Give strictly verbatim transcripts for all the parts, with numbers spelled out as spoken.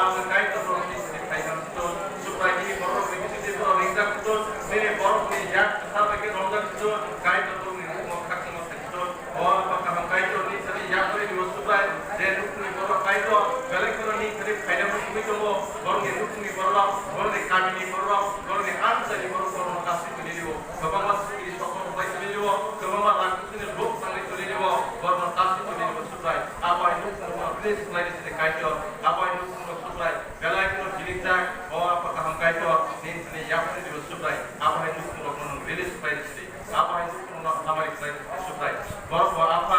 Kaitor borokni sini khaijak sujud, Subrai nini borokni sini borok ringjak sujud, nini borokni yak kwthar bai khe romjak sujud, Kaitor borokni nukhungo khakchangma sai sujud. O Apha kaham Kaitor, nini sini yapri dibo Subrai, je nukhungni borok Kaitor, belai kheno nini sini khaina muchungwi tongo, borokni nukhungni borok, borokni kamini borok, borokni amchaini borok, borokno kasui tongwi dio, kwbangma sukri sokol rwbai tongwi dio, kwbangma rang kusuni lok tangwi tongwi dio, borokno kasui tongwi dio Subrai. Abo hai nukhungno please khlaini sini Kaitor, abo hai nukhungno Subrai. Belai kheno kilikjak, o Apha kaham Kaitor, nini sini yapri dibo Subrai, abo hai nukhungrokno nwng release khlaini sini, abo hai nukhungrokno hamari khlaini sini Subrai. Borok bo Apha,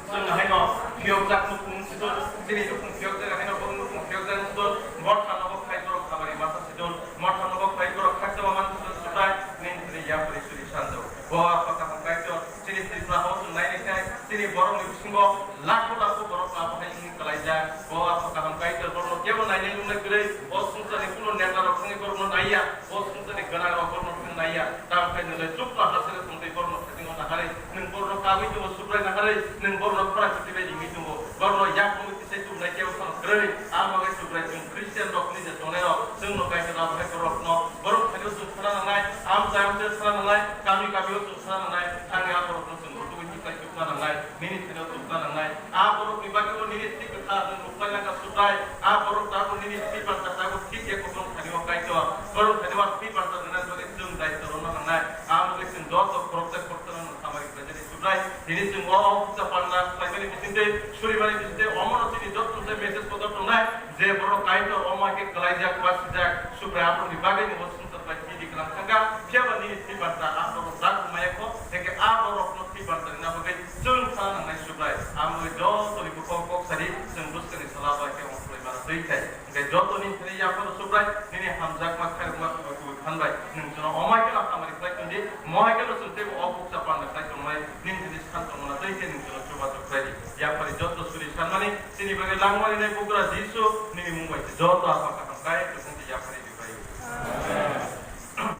chwng haino phiyokjak nukhung sidon, chini nukhung phiyokjak haino borok nukhung phiyokjak sidon, motha nogo khai borok hamari masa sidon, motha nogo khai borok khakchangma man sidon Subrai, nini sini yapri suri sanjao. O Apha kaham Kaitor, chini Tripura hao chwng nainai khai, chini borokni bisingo lakho lakho borok abo hai wngwi kwlaijak. O Apha kaham Kaitor, borokno kebo nainai nungnai kwrwi, o swngcharni kuno netarok thangwi borokno naiya, o swngcharni gwnangrok borokno thang naiya. Tamo khe nwng le chukla hasere tongtwi borokno thangwi naharwi, nwng borokno kagwi tongo Subrai naharwi, nwng borokno khorang kwtwi bai ringwi tongo. Borokno yak mungwi kisai tubunai kebo phano kwrwi. Amo khe Subrai chwng Christian rokni je tongnai rok, chwngno Kaitor abo hai borokno, borok thani chwng khna nangnai, amchai amchai khna nangnai, kami kami o chwng khna nangnai, thangwi a borokno chwng rutugwi tiklai tubna nangnai, nini thani o tubna nangnai. A borokni bagwi o nini thwi kwthar nwng rwkhlai nangkha Subrai. A borok tabuk nini thwi panta tabuk thik eko borok thani o Kaitor. Borok thani o thwi panta rwna bagwi chwng daitw rwna nangnai. Amo khe chwng joto khoroksa khoroksa no samari khlaijani Subrai. Nini chwng o, o kisa panda khlaimani bisingtwi, surimani bisingtwi, omono chini joto se message kotor tongnai, je borok Kaitor o ma khe kwlaijak, basijak, Subrai aborokni bagwi ni o swngchar bai tini kwlang thangkha, phiya ba nini thwi panta aborok dak maya kho, heke aborokno thwi panta rwna bagwi chwng sana nangnai Subrai. Amo joto ni bukhuk kok sari, chwng bwskangni sala bai khe ongkhorlai mano twi khai. Hwnkhe joto ni thani yaphano Subrai, nini hamjakma khairokma kubui kubui phan bai. Nwng chwngno omai kheno hamari khlai tong di, mohai kheno chwng teibo o bukcha panda khlai tongnai, nini thani san tongmano tei khe nwng chwngno chubachu khlai di. Yaphari joto suri sanmani, chini bagwi langmani nai Bugra Jisu, nini mung bai se joto Apha kaham khe chwng